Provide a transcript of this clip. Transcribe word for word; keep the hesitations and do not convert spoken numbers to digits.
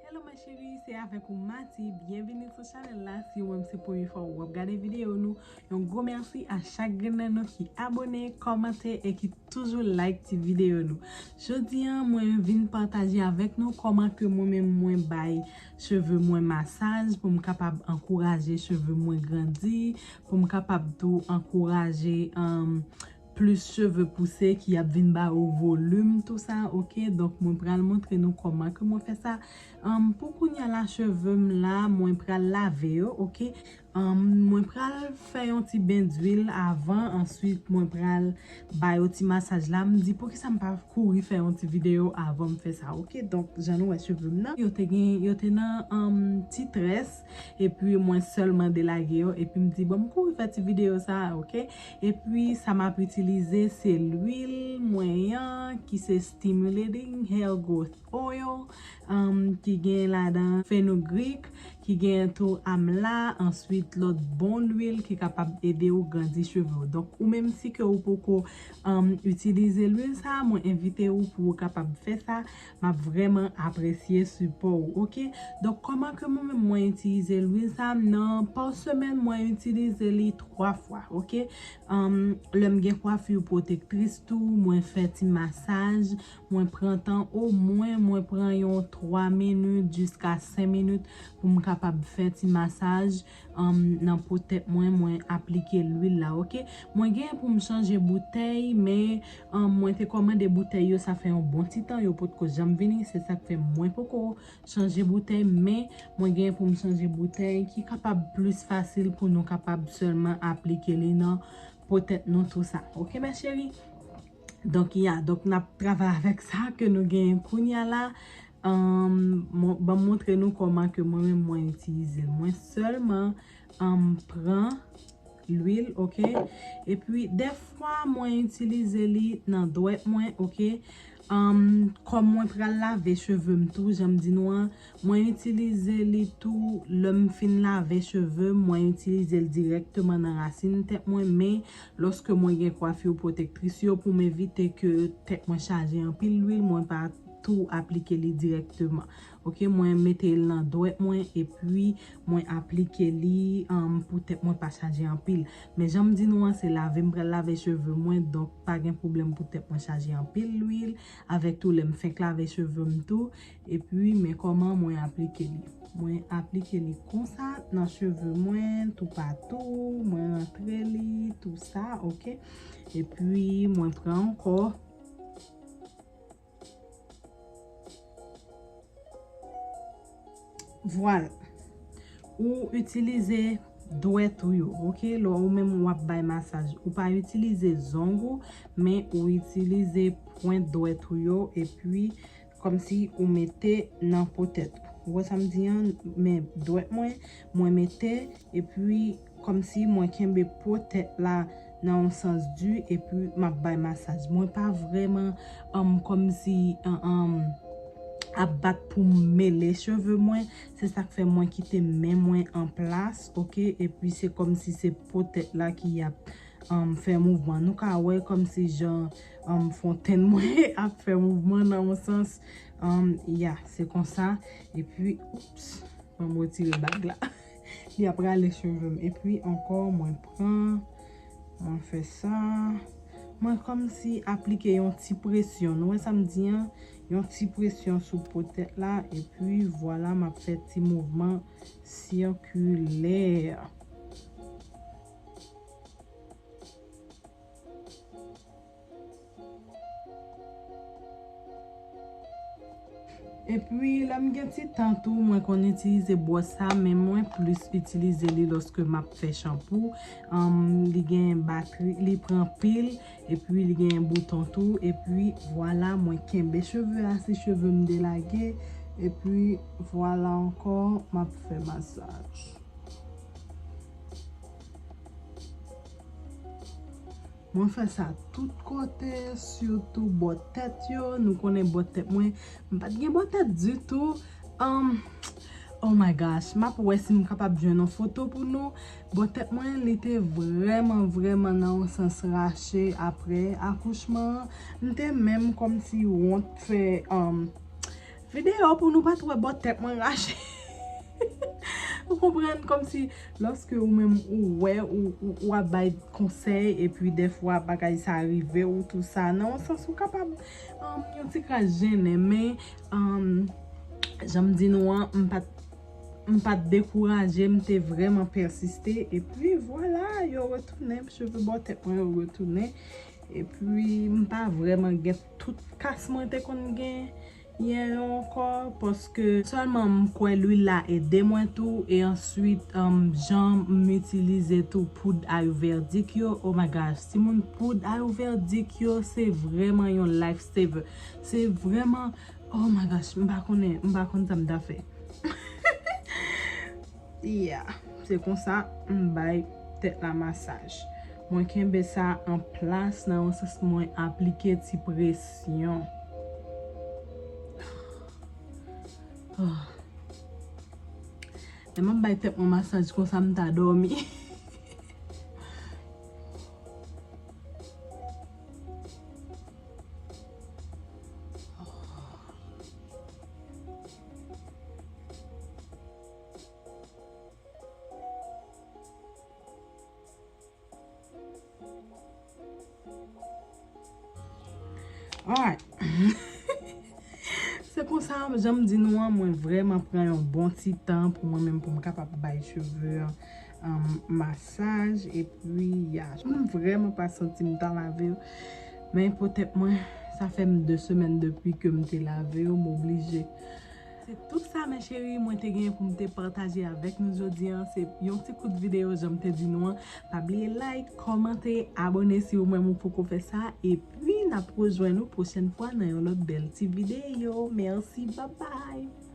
Hello ma chérie, se avèk ou Mati. Byenvini sou chanèl la. Si ou menm se premye fwa w ap gade videyo nou, yon gwo mèsi a chak grenn nan nou ki abone, kòmante e ki toujou like ti videyo nou. Jodi a, mwen vin pataje avèk nou kòman ke mwen menm mwen bay cheve mwen masaj pou m kapab ankouraje cheve mwen grandi, pou m kapab tou ankouraje, um, plis cheve pouse ki ap vin ba ou volim, tou sa, oke? Donk, mwen pral montre nou kòman ke mwen fè sa. Um, pou kounye a la, cheve m la, mwen pral lave yo, oke? Um, mwen pral fè yon ti ben dwil avan, answit mwen pral ba yo ti masaj la. M di, poukisa m pa kouri fè yon ti videyo avan m fè sa, oke? Donk, jan nou wè cheve m nan, yo te gen, yo te nan, um, ti très, epi mwen sèlman delage yo, epi m di, bon, m kouri fè ti videyo sa, oke? Epi, sa m ap itilize, se lwil mwen an, ki se Stimulating Hair Growth Oil, um, ki gen ladan fenugreek, ki gen tou amla, answit lòt bon lwil ki kapab ede w grandi cheve w. Donk, ou menm si ke ou poko, um, itilize lwil sa, mwen envite ou pou ou kapab fè sa. M ap vrèman apresye sipò w, oke? Donk, kòman ke mwen menm mwen itilize lwil sa? Nan, pa semèn, mwen itilize li twa fwa, oke? Um, lè m gen kwafi pwotektris tou, mwen fè ti masaj, mwen pran tan, omwen mwen pran yon twa minit jiska senk minit pou m kapab fè ti masaj, um, nan po tèt mwen, mwen aplike lwil la, oke? Mwen gen pou m chanje boutèy, men, um, mwen te kòmande boutèy yo, sa fè yon bon ti tan, yo potko janm vini, se sa k fè mwen poko chanje boutèy, men mwen gen pou m chanje boutèy ki kapab plis fasil pou nou kapab sèlman aplike li nan po tèt nou tou sa. Oke, ma chérie? Donk, ya, donk n ap travay avèk sa ke nou genyen kounye a la. Ahn, mon-, ban m montre nou kòman ke mwen menm mwen itilize l. Mwen sèlman, ahn, pran lwil, oke? Epi, dèfwa, mwen itilize li nan dwèt mwen, oke? Ahn, kòm mwen pral lave cheve m tou, jan m di nou an, mwen itilize li tou, lè m fin lave cheve m, mwen itilize l dirèkteman nan rasin tèt mwen, men lòske mwen gen kwafi pwotektris yo, pou m evite ke tèt mwen chaje anpil lwil, mwen pa tou aplike li dirèkteman. Oke, mwen mete l nan dwèt mwen, epi mwen aplike li, um, pou tèt mwen pa chaje anpil. Men jan m di nou an, se lave m pral lave cheve mwen, donk pa gen pwoblèm pou tèt mwen chaje anpil lwil, avèk tou lè m fenk lave cheve m tou, epi men kòman mwen aplike li. Mwen aplike li konsa nan cheve mwen, toupatou, mwen rantre li, tou sa, oke? Epi mwen pran ankò. Vwala. Ou itilize dwèt ou yo, oke? Lè ou menm w ap bay masaj, ou pa itilize zong ou, men ou itilize pwent dwèt ou yo, epi kòmsi ou mete nan po tèt ou. Ou wè sa m di an? Men dwèt mwen, mwen mete, epi kòmsi mwen kenbe po tèt la nan yon sans di, epi m ap bay masaj. Mwen pa vrèman, um, kòmsi, um, um, ap bat pou m mele cheve mwen. Se sa k fè mwen kite men mwen an plas, oke? Epi se kòmsi se po tèt la ki ap, um, fè mouvman. Nou ka wè kòmsi jan, um, fontenn mwen ap fè mouvman nan yon sans. Um, ya, se konsa. Epi, oups, ban m retire bag la. Li ap rale cheve m. Epi ankò, mwen pran, mwen fè sa. Mwen kòmsi aplike yon ti presyon. Nou wè sa m di an? Yon ti presyon sou po tèt la. Epi vwala, m ap fè ti mouvman sikilè. Epi, lè m gen ti tan tou, mwen konn itilize bwòs sa, men mwen plis itilize li lòske m ap fè chanpou. Anm, li gen batri, li pran pil, epi li gen bouton tou, epi vwala, mwen kenbe cheve a, si cheve m delage, epi vwala ankò, m ap fè masaj. Mwen fè sa tout kote, sitou bò tèt yo. Nou konnen bò tèt mwen, m pa t gen bò tèt ditou. Um, oh my gosh, m ap wè si m kapab jwenn yon foto pou nou. Bò tèt mwen, li te vrèman, vrèman nan yon sans rache apre akouchman an. M te menm kòmsi wont fè, um, Videyo pou nou pa t wè bò tèt mwen rache. Ou konprann? Kòmsi lòske ou menm ou wè ou, ou, ou ap bay konsèy epi dèfwa bagay sa rive ou tou sa, nan yon sans ou kapab um, yon ti kras jennen, men um, jan m di nou an, m pa t m pa t dekouraje, m te vrèman pèsiste. Epi vwala, yo retounen, cheve bò tèt mwen yo retounen. Epi m pa vrèman gen tout kas mwen te konn gen yè yo ankò, paske sèlman m kwè lwil la ede mwen tou, e answit um, jan m itilize tou poud ayouverdik yo, oh my gosh, timoun, poud ayouverdik yo se vrèman yon life saver. Se vrèman, oh my gosh, m pa konnen, m pa konn sa m ta fè. Yeah, se konsa m bay tèt la masaj. Mwen kenbe sa an plas nan yon sans mwen aplike ti presyon. Oh. Lè m ap bay tèt mwen masaj konsa m ta dòmi. Alright. Se konsa, jan m di nou an, mwen vrèman pran yon bon ti tan pou mwen menm, pou m kapab bay cheve an um, masaj. Epi, ya, m vrèman pa santi m ta lave yo. Men poutèt mwen, sa fè m de semèn depi ke m te lave yo, m oblije. Se tout sa, mes chéris, mwen te gen pou m te pataje avèk nou jodi an. Se yon ti kout videyo, jan m te di nou an. Pa bliye like, kòmante, abòne si ou menm ou poko fè sa. Epi, n ap rejwenn nou pwochèn fwa nan yon lòt bèl ti videyo. Mèsi, bye bye!